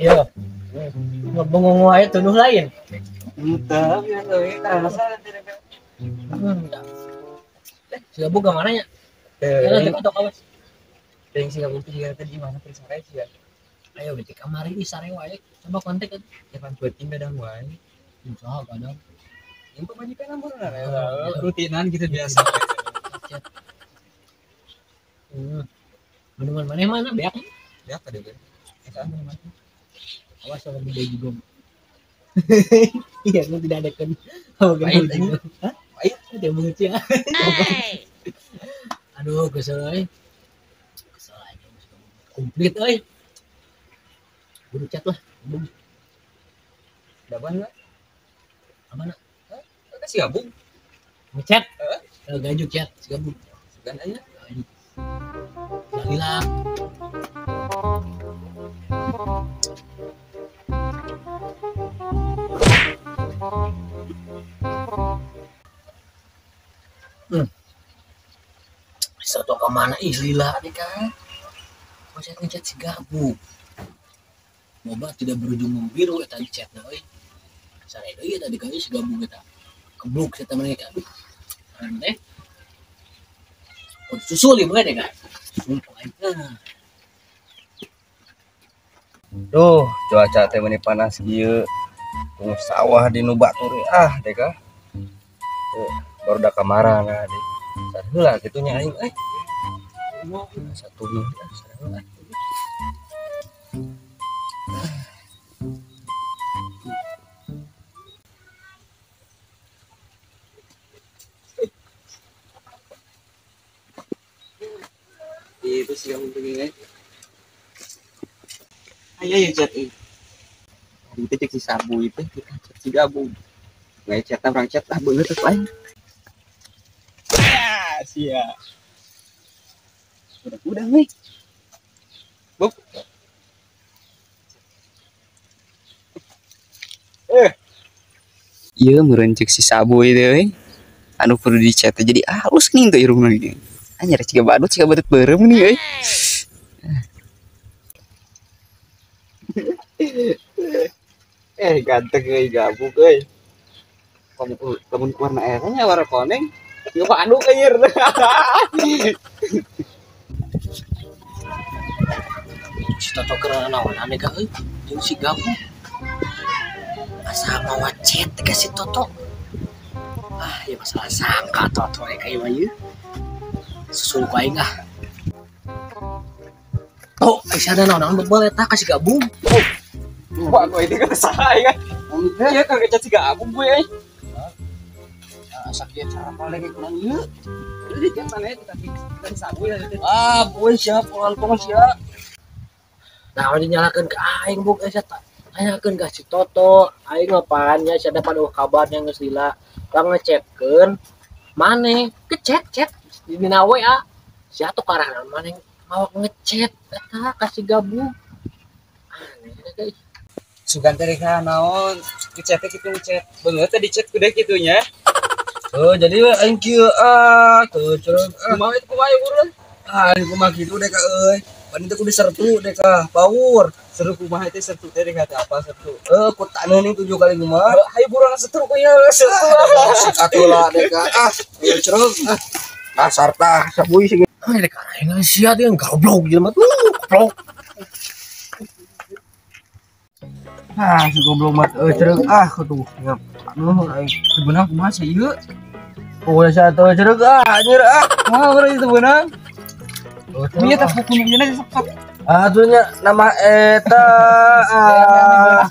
Iya. Ngebengong wae tuduh lain. Entah, biar euy karasa teh. Si Gabung ke mana nya? Ya, atau kawas. Yang si Gabung teh teh di mana teh sare sih ya. Ayo di kamar ini sare wae. Coba kontak kan. Ya pan penting kadang wae. Insyaallah kadang. Yang pemajikan ampun lah ya. Rutinan gitu biasa. Minuman mana mana beak? Beak tadi gue. Eta minuman. Awas sama beda juga. Iya, lu tidak ada kan. Oh, pahit. Hah? Pahit. Dia mengerti ya. Aduh, kesel euy. Kesel aja. Komplit euy. Buru chat lah. Daban lah. Amana? Hah? Si Gabung. Ngechat? Heeh. Gajuk chat si Gabung. Sugan aja. Lila. Bisa tuh kemana ih lila nih kan? Ngechat ngechat si Gabung. Moba tidak berujung membiru eta chat na euy. Sare deui tadi kali si Gabung eta. Kebluk si temen mereka. Aduh. Aneh. Susul ieu mah deh kan. Susul aing. Duh, cuaca teh meuni panas kieu. Tunggu sawah di nu batur ah deh kah. Baru da kamarana deh. Sarheula kitu nya aing euy. Satu nu sarheula. Itu sih yang penting. Ayo ya chat ini. Hari itu cek si Sabu itu kita chat si Gabung. Nggak chat orang chat lah bener terus lain. Ya sia. Udah nih. Buk. Iya meureun cek si Sabu itu euy. Anu perlu di chat jadi halus nih tuh irungna gini. Anjir ciga badut ciga badut beureum nih euy. Ganteng euy Gabung euy. Lamun warna eta nya warna koneng. Ieu mah anu euy. Si Toto keur naon aneh ka euy jeung si Gabung. Asa mawa chat ka si Toto. Ah, ya masalah sangka Toto ka ieu mah ieu. Susul ku aing ah. Oh, ada naon-naon bebel eta ka si Gabung. Wah, gue itu kan salah ya. Iya, kan ngechat si Gabung gue euy. Sakit cara paling kurang ieu. Jadi chat mana itu tapi kan Sabu ya. Ah, boy siap ulang tong sia. Nah, dinyalakeun ke aing bung eta. Tanyakeun ka si Toto, aing mah pan nya sia dapat kabarnya geus lila. Urang ngechatkeun maneh, kechat-chat di dina WA. Sia tuh karana maneh mau ngechat eta ka si Gabung. Aneh guys. Sugan teh rek naon ngechat teh kitu ngechat. Beungeut teh dichat kudu kitu nya. Oh, jadi we aing kieu ah, teu cereg. Kumaha itu kumaha buruan? Ah, aing kumaha kitu deh ka euy. Pan teh kudu sertu deh ka, power. Seru kumaha teh sertu teh deh ka apa sertu? Ku taneuh 7 kali kumaha. Hayu buruan setruk nya sertu. Satu lah deh ka. Ah, teu cereg. Ah, dasar tah sabuy sih. Ah, dek aing sia teh goblok jelema tuh, goblok. Ah, si goblok mat euy cereg ah kudu. Aduh aing sebenarnya kumaha sih ieu? Oh, satu cereg ah anjir ah. Kumaha urang itu beunang? Iya tak buku nya sok. Ah, tuh nya nama eta ah.